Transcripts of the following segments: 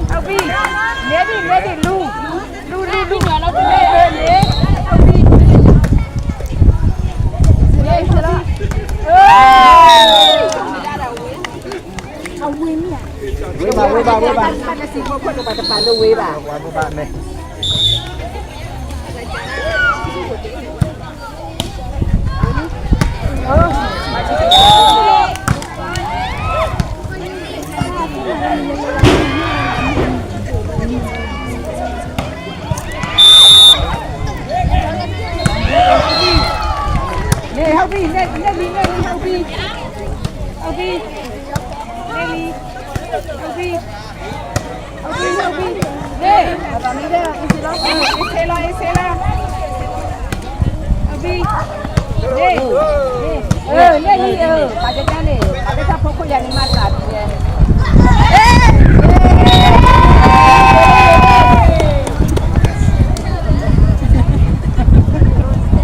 အဝံၤ, နဲဒံး နဲဒံး လူၤ, လူၤ လူၤ လူၤ, အဝံၤ, အဝံၤ, အဝံၤ, ဝ့ၤဘၣ် ဝ့ၤဘၣ် ဝ့ၤဘၣ်, ဝ့ၤဘၣ် ဝ့ၤဘၣ်န့ၣ် န့ၣ် ဟီၣ်ဘံၣ်, နဲၣ်လံ နဲၣ်လံ ဟီၣ်ဘံၣ်, ဟီၣ်ဘံၣ်, နဲၣ်လံ, ဟီၣ်ဘံၣ်, ဟီၣ်ဘံၣ်, န့ၣ်, အသးမ့ၢ်ဒၣ် အ့ၣ်စ့လီၤ, အ့ၣ်စ့လီၤ, အ့ၣ်စ့လီၤ, ဟီၣ်ဘံၣ်, န့ၣ်, န့ၣ်, အၢ နဲၣ်လံ အၢ ပာ်ကဲန့ၣ် ပာ်ကဲတၢ်ဖိခိၣ်ယၤန့ၣ်မၤသးဒ်လဲၣ် ဒိသးမံ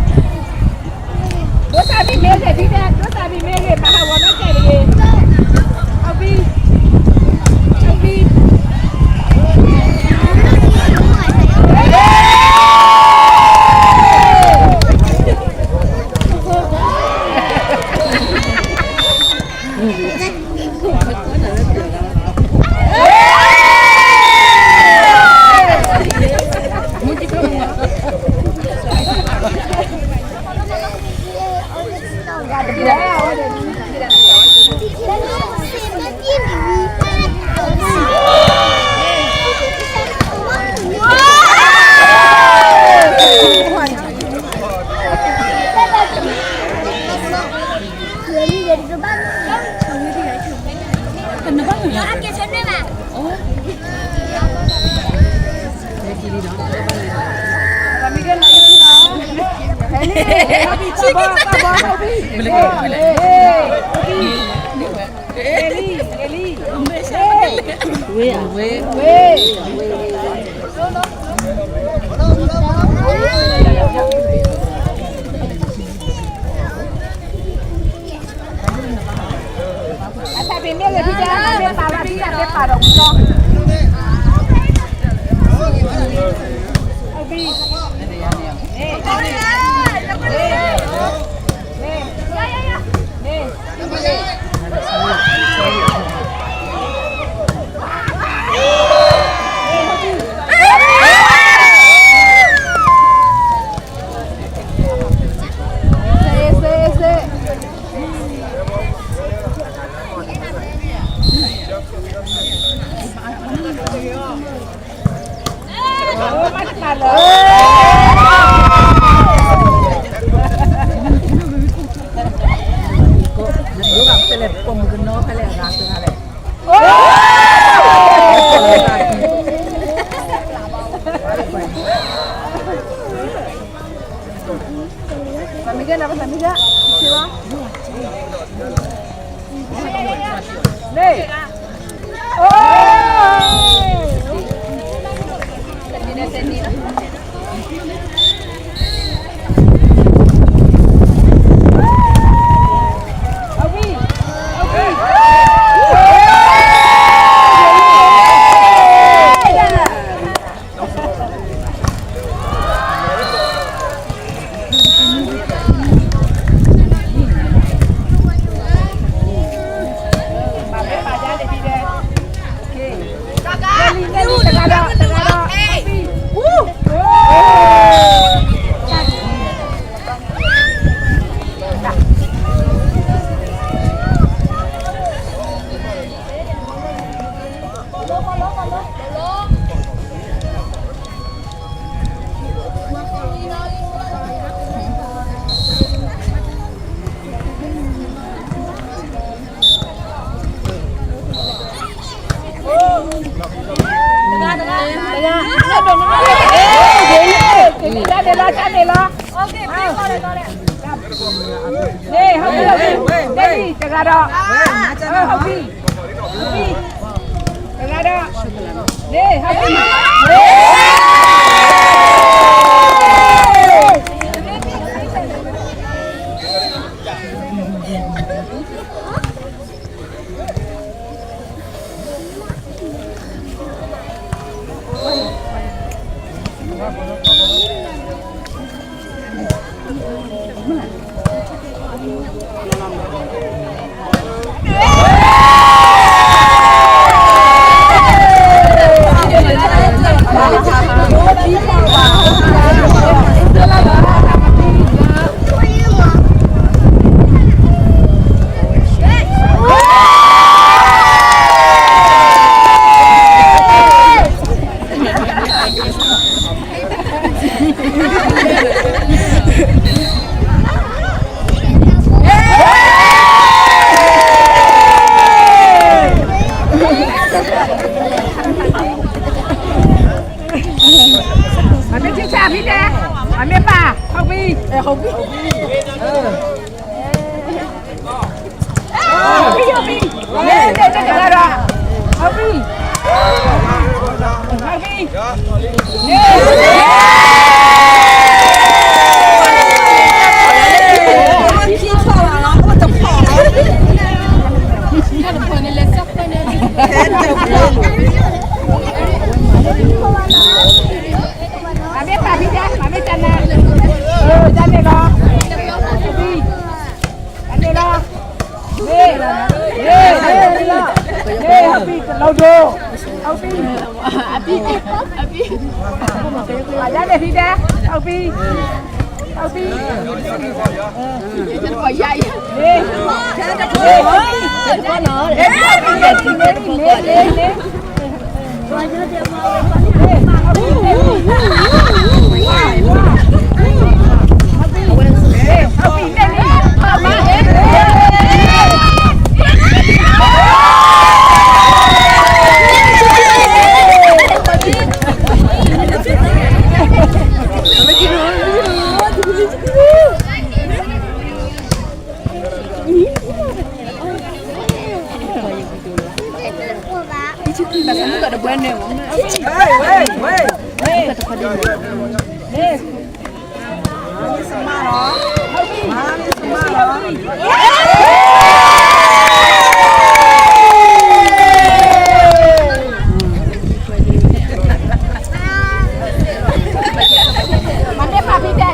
မ့ၢ်ဂ့ၤဒ်လဲၣ်, ဒိသးမံမ့ၢ်ဂ့ၤ မၤဟးဂီၤနီၢ်ကဲတဂ့ၤ, အဝံၤ, အဝံၤ, အသးပ့ၤမ့ၢ် သးမံကဲနၤ ပသးမံကဲ တဂၤဒီး တဂၤဒီး အမ့ၢ်ထံဆၣ်ဖံတဲ, အမ့ၢ်ပၢ်, ဟီၣ်ဘံၣ်, ဟီၣ်ဘံၣ်, ဟီၣ်ဘံၣ်, ဟီၣ်ဘံၣ်, ဟီၣ်ဘံၣ်, ဟီၣ်ဘံၣ်. မ့ၢ်ပာ်ဖံးဒဲး, မ့ၢ်တၢ်နၤ, တၢ်န့ၣ်လီၤ, တၢ်န့ၣ်လီၤ, မ့ၢ်, မ့ၢ်, မ့ၢ်, ဟီၣ်ဖံး, တလီၤဒိ, ဟီၣ်ဖံး, အဘံၣ်, အဘံၣ်, ပာ်ယါန့ၣ်ဖံးဒဲး, ဟီၣ်ဖံး, ဟီၣ်ဖံး, မ့ၢ်, မ့ၢ်, မ့ၢ်, မ့ၢ်, မ့ၢ်, မ့ၢ်,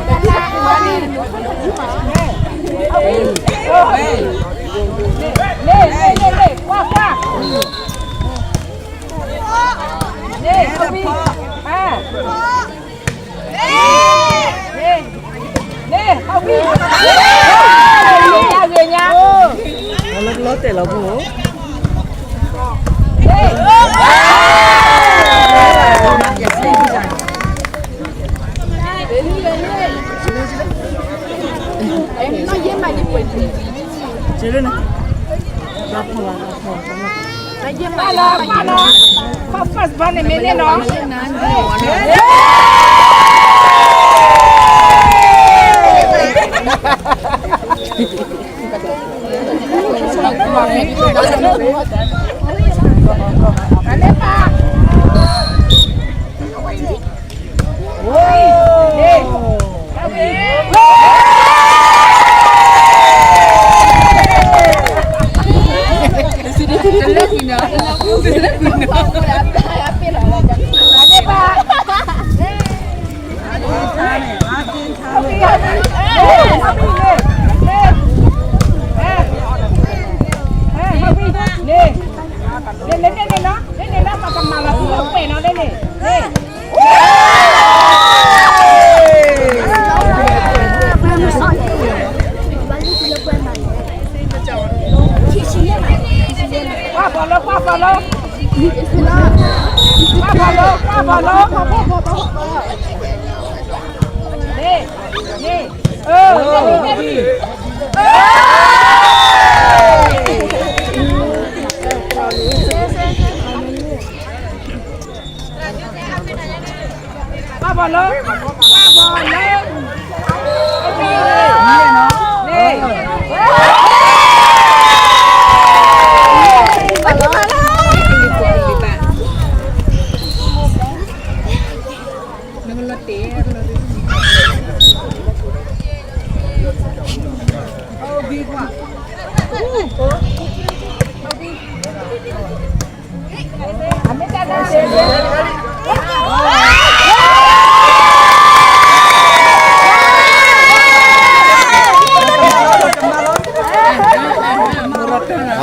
လီၤပူၤ Hello, hello. First, first, ဘၣ်န့ၣ်မ့ၢ်န့ၣ်နီၤ.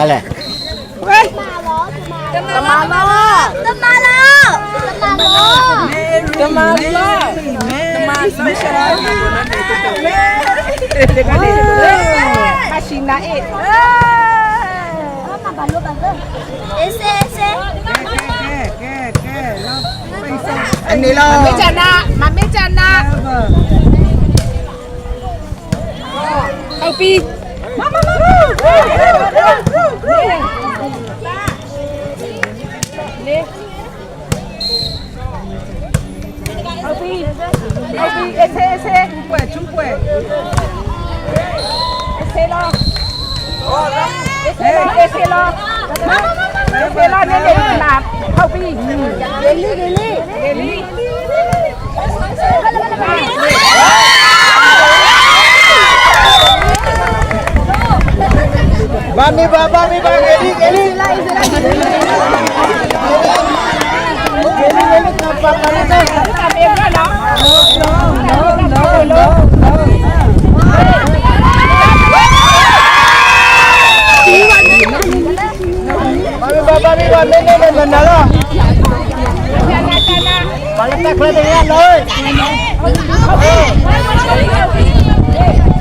Alé. တမၤလီၤ, တမၤလီၤ, တမၤလီၤ, တမၤလီၤ, တမၤလီၤ, တမၤလီၤ, ဟါဆံနၤအ့ၣ်, အ့ၣ်စ့, အ့ၣ်စ့, အန့ၣ်လီၤ, မ့ၢ်ကနၤ, မ့ၢ်ကနၤ, အပီၤ အပီၤ, အပီၤ, အ့ၣ်စ့, အ့ၣ်စ့, ဆူပှဲၤ, ဆူပှဲၤ, အ့ၣ်စ့လီၤ, အ့ၣ်စ့လီၤ, အ့ၣ်စ့လီၤ, န့ၣ်န့ၣ်, အပီၤ, ဂ့ၤလံ, ဂ့ၤလံ, ဂ့ၤလံ. ဘၣ်မ့ၢ်ဘၣ်, ဘၣ်မ့ၢ်ဘၣ်, ဂ့ၤလံ, ဂ့ၤလံ, ဂ့ၤလံ, ဂ့ၤလံ, ပၢ်ပၢ်လၢတၢ် ဘၣ်မ့ၢ်ဘၣ်, ဘၣ်မ့ၢ်ဘၣ်, မ့ၢ်န့ၢ်န့ၣ်နၤလီၤ, ပှၤလၢတၢ်ချၢတဂၤလီၤ. ဖါတံၢ်ဘီကီးလီၤလၢတရီ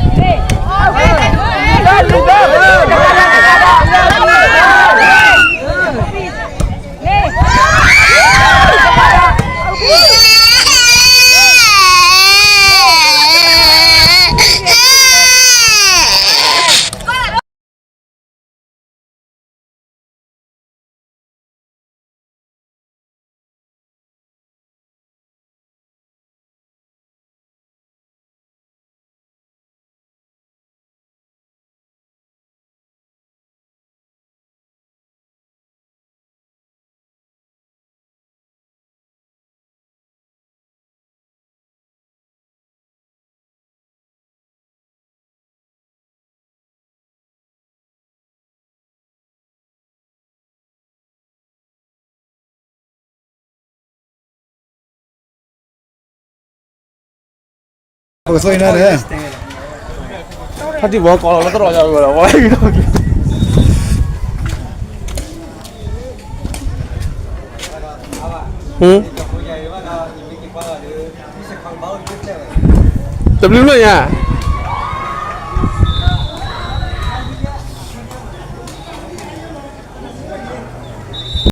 ယၤဝဲလီၤ, ဝဲ, တဘျုးမ့ၢ်ညါ